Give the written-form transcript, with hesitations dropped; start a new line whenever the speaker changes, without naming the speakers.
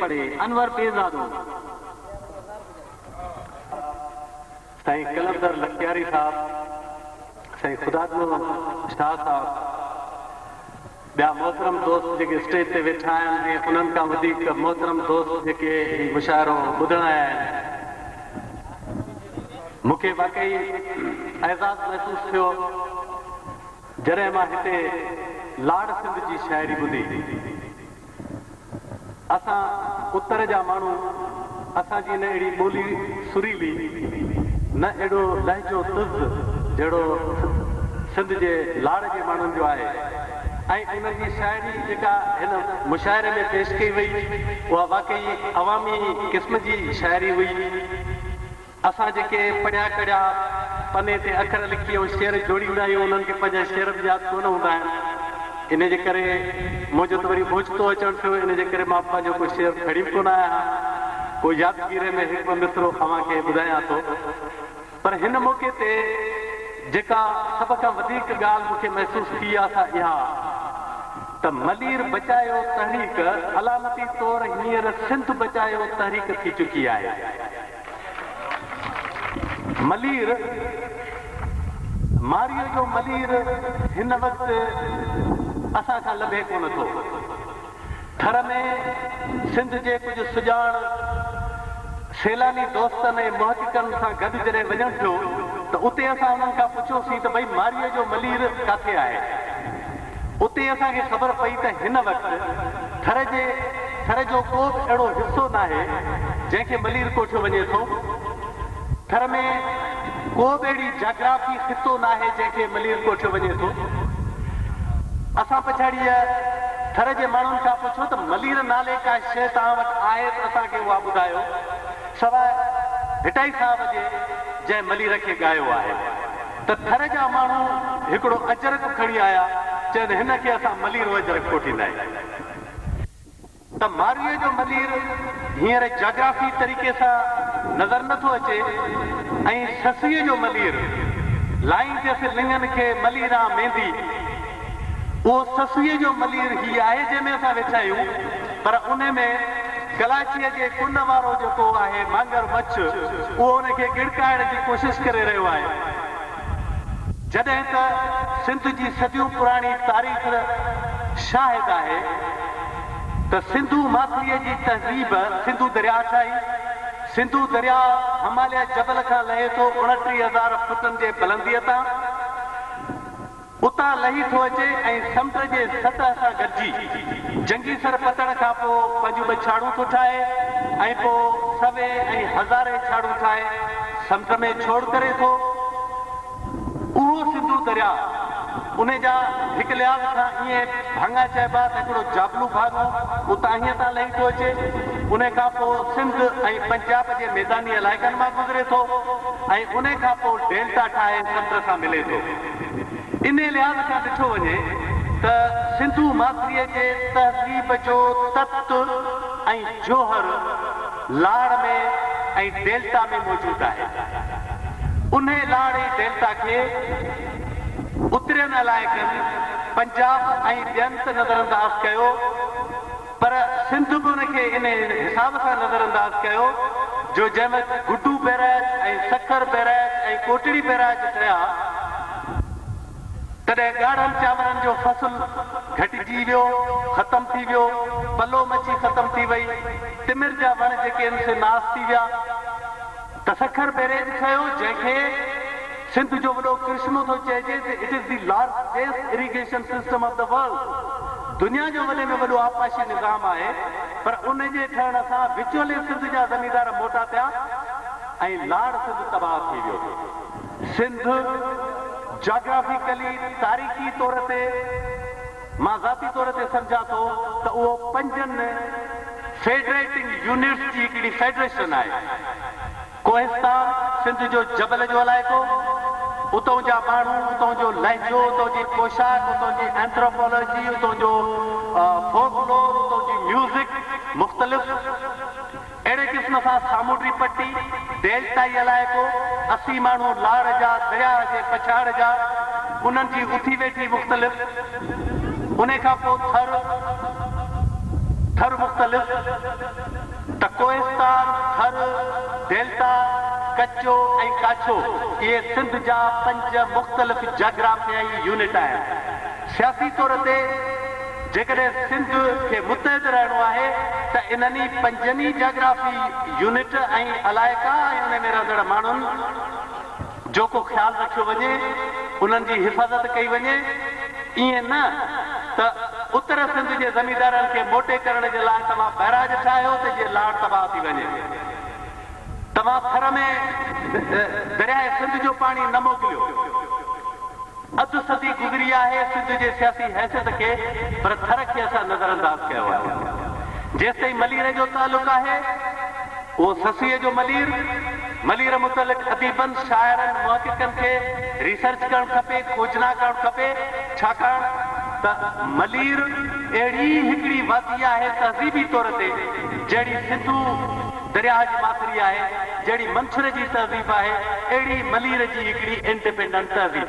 پڙهي، انور پيرزادو.
سائين قلندر لڪياري صاحب، سائين خدا ڏنو شاهه صاحب، ٻيا محترم دوست جيڪي اسٽيج تي ويٺا آهن ۽ انهن کان وڌيڪ محترم دوست جيڪي هي مشاعرو ٻڌڻ آيا آهن. مون کي واقعي اعزاز محسوس ٿيو جڏهن مان هتي لاڙ سنڌ جي شاعري ٻڌي. اسان اتر جا ماڻهو اسان جي نه اهڙي ٻولي سريلي نه اهڙو لهجو تز جهڙو سنڌ جي لاڙ جي ماڻهن جو آهي ۽ انهن جي شاعري جيڪا هن مشاعري ۾ پيش ڪئي وئي اها واقعي عوامي قسم جي شاعري هئي. اسان جيڪي پڙهيا ڪڙهيا پني تي اکر لکي ۽ شعر جوڙيندا آهيون انهن کي پنهنجا شعر به ياد ڪونه هوندا آهن ان جي ڪري منهنجو ته وري اوچتو اچڻ ٿيو ان جي ڪري مان پنهنجو ڪو شعر کڻي به ڪونه آيو آهيان ڪو يادگيري ۾ هڪ ٻه مصرعو اوهان کي ٻڌايان ٿو پر هن موقعي تي جيڪا سڀ کان وڌيڪ ڳالهه مون کي محسوس ٿي آ سا اها ته ملير بچايو تحريڪ علامتي طور هينئر سنڌ بچايو تحريڪ ٿي چڪي آهي. ملير، مارئيء جو ملير هن وقت اسان کان لڀي ڪونه ٿو. ٿر ۾ سنڌ جي ڪجهه سڄاڻ سيلاني دوستن ۽ محققن سان گڏ جڏهن وڃڻ ٿيو ته اتي اسان انهن کان پڇيوسين ته ڀئي مارئيء جو ملير ڪاٿي آهي؟ اتي اسان کي خبر پئي ته هن وقت ٿر جي ٿر جو ڪو به اهڙو حصو ناهي جنهن کي ملير ڪوٺيو وڃي ٿو. ٿر ۾ ڪو به اهڙي جاگرافي خطو ناهي جنهن کي ملير ڪوٺيو وڃي ٿو. اسان پڇاڙيء ٿر جي ماڻهن کان پڇيو ته ملير نالي ڪا شيء توهان وٽ آهي ته اسان کي اها ٻڌايو. سواء ڀٽائي صاحب جي جنهن ملير کي ڳايو آهي ته ٿر جا ماڻهو هڪڙو اجرڪ کڻي آيا، چين هن کي اسان مليرو اجرڪ ڪوٺيندا آهيون. ته مارئيء جو ملير هينئر جاگرافي طريقي سان نظر نه ٿو اچي ۽ سسئيء جو ملير لائينديس لڱن کي مليران ميندي اهو سسئيء جو ملير هي آهي جنهن ۾ اسان ويٺا آهيون پر ان ۾ ڪلاچيء جي ڪن وارو جيڪو آهي مانگر مڇ اهو ان کي ڳڙڪائڻ جي ڪوشش ڪري رهيو آهي. جڏهن ته سنڌ جي صديون پراڻي تاريخ شاهد آهي ته سنڌو ماٿريء جي تهذيب سنڌو درياء ٺاهي. سنڌو درياء هماليه جبل کان لهي ٿو 29,000 فٽن جي بلنديء تان. اتان لهي ٿو اچي ۽ سمنڊ جي سطح سان گڏجي جنگي سر پتڻ کان پوء پنهنجون ٻه ڇاڙون ٿو ٺاهي ۽ پوء سوين ۽ هزارين ڇاڙون ٺاهي سمنڊ ۾ ڇوڙ ڪري ٿو. اهو سنڌو درياء انهي جا هڪ لحاظ کان ائين ڀاڱا چئبا ته هڪڙو جابلو ڀاڱو اتاهينء تان لهي ٿو اچي، انهي کان پوء سنڌ ۽ پنجاب جي ميداني علائقن مان گذري ٿو ۽ انهي کان پوء ڊيلٽا ٺاهي سمنڊ سان ملي ٿو. انهي لحاظ کان ڏٺو وڃي ته سنڌو ماٿريء جي تهذيب جو تت ۽ جوهر لاڙ ۾ ۽ ڊيلٽا ۾ موجود آهي. انهي لاڙ ۽ ڊيلٽا کي اترين علائقن پنجاب ۽ ٻين ته نظرانداز ڪيو پر سنڌ به ان کي انهي حساب سان نظرانداز ڪيو جو جنهن وقت Guddu barrage ۽ Sukkur barrage ۽ Kotri barrage ٺهيا تڏهن ڳاڙهن چانورن جو فصل گهٽجي ويو، ختم ٿي ويو، پلو مڇي ختم ٿي وئي، تمر جا وڻ جيڪي آهن سي ناس ٿي ويا ته سکر بئريج ٺهيو جنهن کي سنڌ جو وڏو ڪرشمو ٿو چئجي ته it is the largest irrigation system of the world دنيا جو وڏي ۾ وڏو آبپاشي نظام آهي پر ان جي ٺهڻ سان وچولي سنڌ جا زميندار موٽا ٿيا ۽ لاڙ سنڌ تباهه ٿي ويو. سنڌ جاگرافيڪلي تاريخي طور تي مان ذاتي طور تي سمجهان ٿو ته اهو پنجن فيڊريٽنگ يونٽس جي هڪڙي فيڊريشن آهي. ڪوهستان، سنڌ جو جبل جو علائقو، اتئون جا ماڻهو، اتئون جو لهجو، اتئون جي پوشاڪ، اتئون جي اينٿراپالاجي، اتئون جو فوڪ لور، اتئون جي ميوزڪ مختلف. اهڙي قسم سان سامونڊي پٽي، ڊيلٽائي علائقو، اسين ماڻهو لاڙ جا، درياهه جي پڇاڙ جا، انهن جي اٿي ويٺي مختلف، انهي کان پوء ٿر، ٿر مختلف. ٿر، ڊيلٽا، ڪچو ۽ ڪاڇو اهي سنڌ جا پنج مختلف جاگرافيائي يونٽ آهن. سياسي طور تي جيڪڏهن سنڌ کي متحد رهڻو آهي ته انهن ئي پنجن ئي جاگرافي يونٽ ۽ علائقا ۽ انهي ۾ رهندڙ ماڻهن جو ڪو خيال رکيو وڃي، انهن جي حفاظت ڪئي وڃي، ائين نه ته اتر سنڌ جي زميندارن کي موٽي ڪرڻ جي لاء توهان بئراج ٺاهيو ته جيئن لاڙ تباهه ٿي وڃي. توهان ٿر ۾ درياء سنڌ جو پاڻي نه موڪليو. اڌ صدي گذري آهي سنڌ جي سياسي حيثيت کي پر ٿر کي اسان نظرانداز ڪيو آهي. جيستائين ملير جو تعلق آهي اهو سسئيء جو ملير، ملير متعلق اديبن، شاعرن، محققن کي ريسرچ ڪرڻ کپي، کوجنا ڪرڻ کپي، ڇاڪاڻ ته ملير اهڙي ئي هڪڙي وادي آهي تهذيبي طور تي جهڙي سنڌو درياهه جي ماٿري آهي، جهڙي منڇر جي تهذيب آهي، اهڙي ئي ملير جي هڪڙي انڊيپينڊنٽ تهذيب آهي.